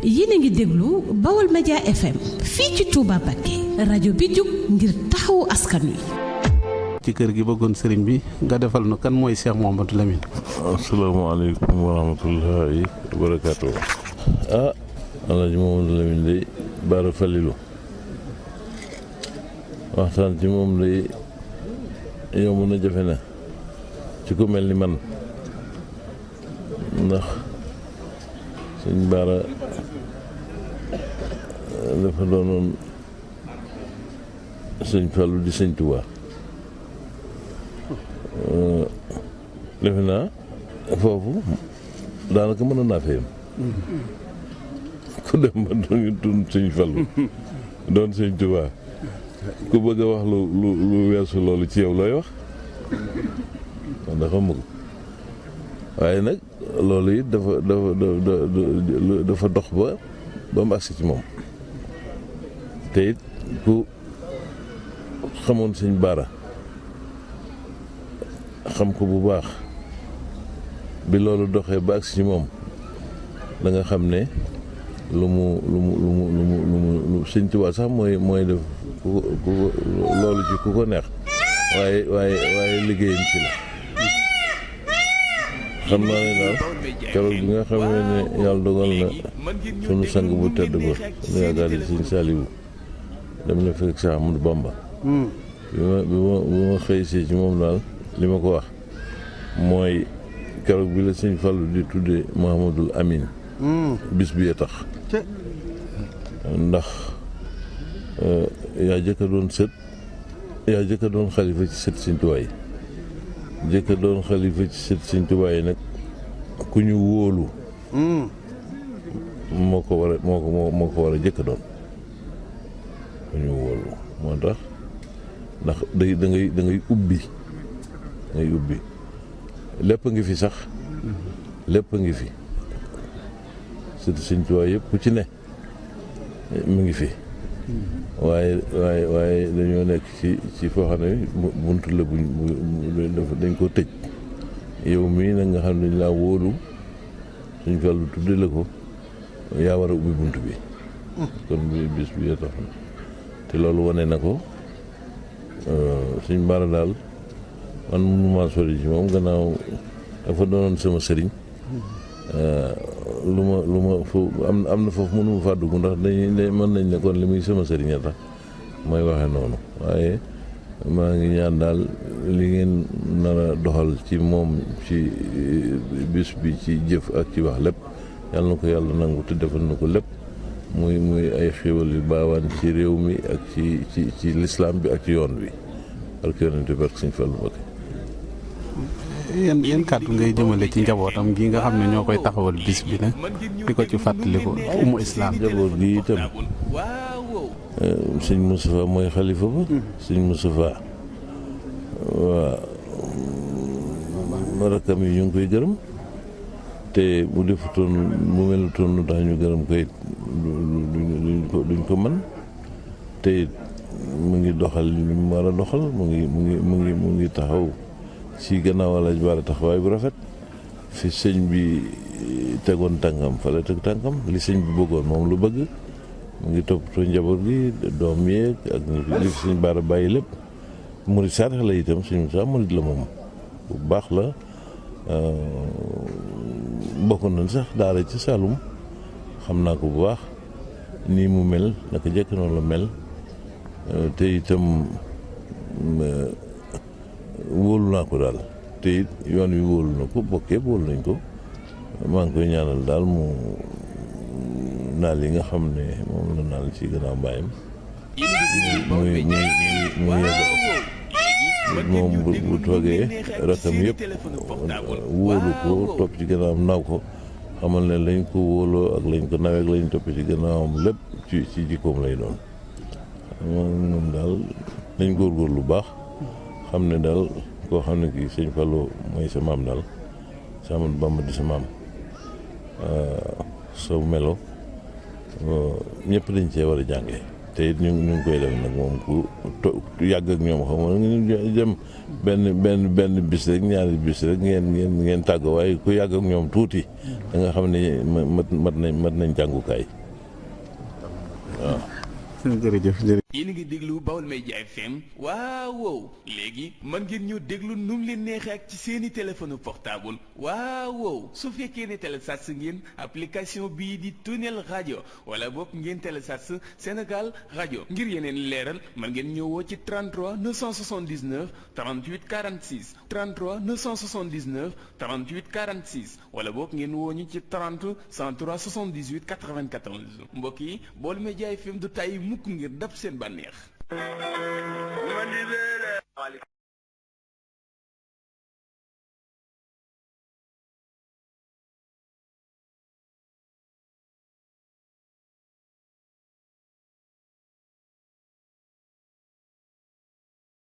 yéen a ngi déglu Bawol Média FM fii ci Touba Mbacké rajo bi jóg ngir taxawu askan wi. ci kër gi bëggoon sëriñ bi nga defal nu kan mooy Cheikh Mouhamadou Lamine. asalaamaaleykum wa rahmatullahi wa barakaatu. Alaaji Mouhamadou Lamine day Bara Falilu waxtaan ci moom day yomb na jafe na ci ku mel ni man ndax sëñ Bara dafa doonoon sëñ Fallu di sëñ Tuubaa defe naa foofu daanaka mën naa fee yam ku dem ba doon tun sëñ Fallu doon sëñ Tuubaa ku bëgg a wax lu weesu loolu ci yow looy wax dafa mugg waaye nag loolu it dafa dox ba mu agsi ci moom te it ku xamoon sëñ Bara xam ko bu baax bi loolu doxee ba agsi ci moom da nga xam ne lu mu sëñ Tuubaa sax mooy def loolu ci ku ko neex waaye liggéeyam ci la xam naa ne daal keroog bi nga xam ne yàlla dogal na sunu sang bu tedd ba sunu yaakaar yi sëñ Saaliwu dem na fekk Cheikh Ahmadou Bamba bi ma xëy si ci moom daal li ma ko wax mooy keroog bi la sëñ Fallu di tudde Mouhamadul Amin bis bi tax ndax yaa jëkka doon sët yaa jëkka doon xalifa ci sët sëñ Tuubaa yi jëkka doon xalifa ci sët sëñ Tuubaa yi nag ku ñu wóolu moo ko war a jëkka doon ku ñu wóolu moo tax ndax da ngay ubbi lépp a ngi fi sax lépp a ngi fi sët sëñ Tuubaa yëpp ku ci ne mu ngi fi waaye dañoo nekk ci foo xam ne buntu la dañ ko tëj yow mii nag nga xam ne dañ laa wóolu suñ Fallu tudde la ko yaa war a ubbi bunt bi kon bis bi tax te loolu wane na ko suñ Bara daal man mënuma sori ci moom gannaaw dafa doonoon sama sëriñ lu ma fu am na foofu mënuma faa dugg ndax mën nañ ne kon li muy sama sëriñ a tax mooy waxe noonu waaye maa ngi ñaan daal li ngeen nar a doxal ci moom ci bis bi ci jëf ak ci wax lépp yàlla na ko yàlla nangu te defal na ko lépp muy ay xéwal yu baawaan ci réew mi ak ci lislaam bi ak ci yoon bi ak yonente bi ak Sëñ Fallu Mbakke. yéen kàddu ngay jëmale ci njabootam gi nga xam ne ñoo koy taxawal bis bi nag di ko ci fàttaliku umu islam. njaboot gi itam sëñ Moustapha mooy xalifa ba sëñ Moustapha waaw rakkam yi ñu ngi koy gërëm te bu defutoon bu melutoon lu tax ñu gërëm koy duñ ko mën te mu ngi doxal li mu war a doxal mu ngi taxaw ci gannaaw Alaaji Bara taxawaay bu rafet fi sëñ bi tegoon tànkam fa la teg tànkam li sëñ bi bëggoon moom lu bëgg mu ngi toppatoo njaboot gi doom yeeg ak li fi sëñ Bara bàyyi lépp murid saadix la itam sëñ Musaa murid la moom bu baax la bokkoon nañ sax daara ci Saalum xam naa ko bu baax nii mu mel naka jekk noonu la mel te itam wóolu naa ko daal te it yoon wi wóolu na ko bokk yëpp wóolu nañ ko maa ngi koy ñaanal daal mu naal yi nga xam ne moom la naal ci gannaaw mbaayam moom bu toogee rakam yëpp wóolu ko topp ci gannaawam naw ko xamal ne lañ ko wóoloo ak lañ ko nawee ak lañ topp ci gannaawam lépp ci jikkoom lay doon moom daal nañ góorgóorlu lu baax xam ne daal koo xam ne kii sëñ Fallu mooy sa maam daal sa Ahmadu Bamba di sa maam soo melo ñëpp dañ cee war a jànge te it ñu ngi koy def nag moom ku yàgg ak ñoom xam nga ñu dem benn bis rek ñaari bis rek ngeen tàggoo waaye ku yàgg ak ñoom tuuti da nga xam ne mat nañ jàngukaay waaw. jërëjëf. yéen a ngi déglu Baol Média FM waaw léegi mën ngeen ñoo déglu nu mu leen neexee ak ci seeni téléphone portable waaw su fekkee ne télécharge ngeen application bii di Tunnel Radio wala boog ngeen télécharge Sénégal Radio ngir yeneen leeral mën ngeen ñëwoo ci 33 979 38 46 33 979 38 46 wala boog ngeen woo ñu ci 30 103 78 94 mbokk yi Baol Média FM du tàyyi mukk ngir dab seen bànneex.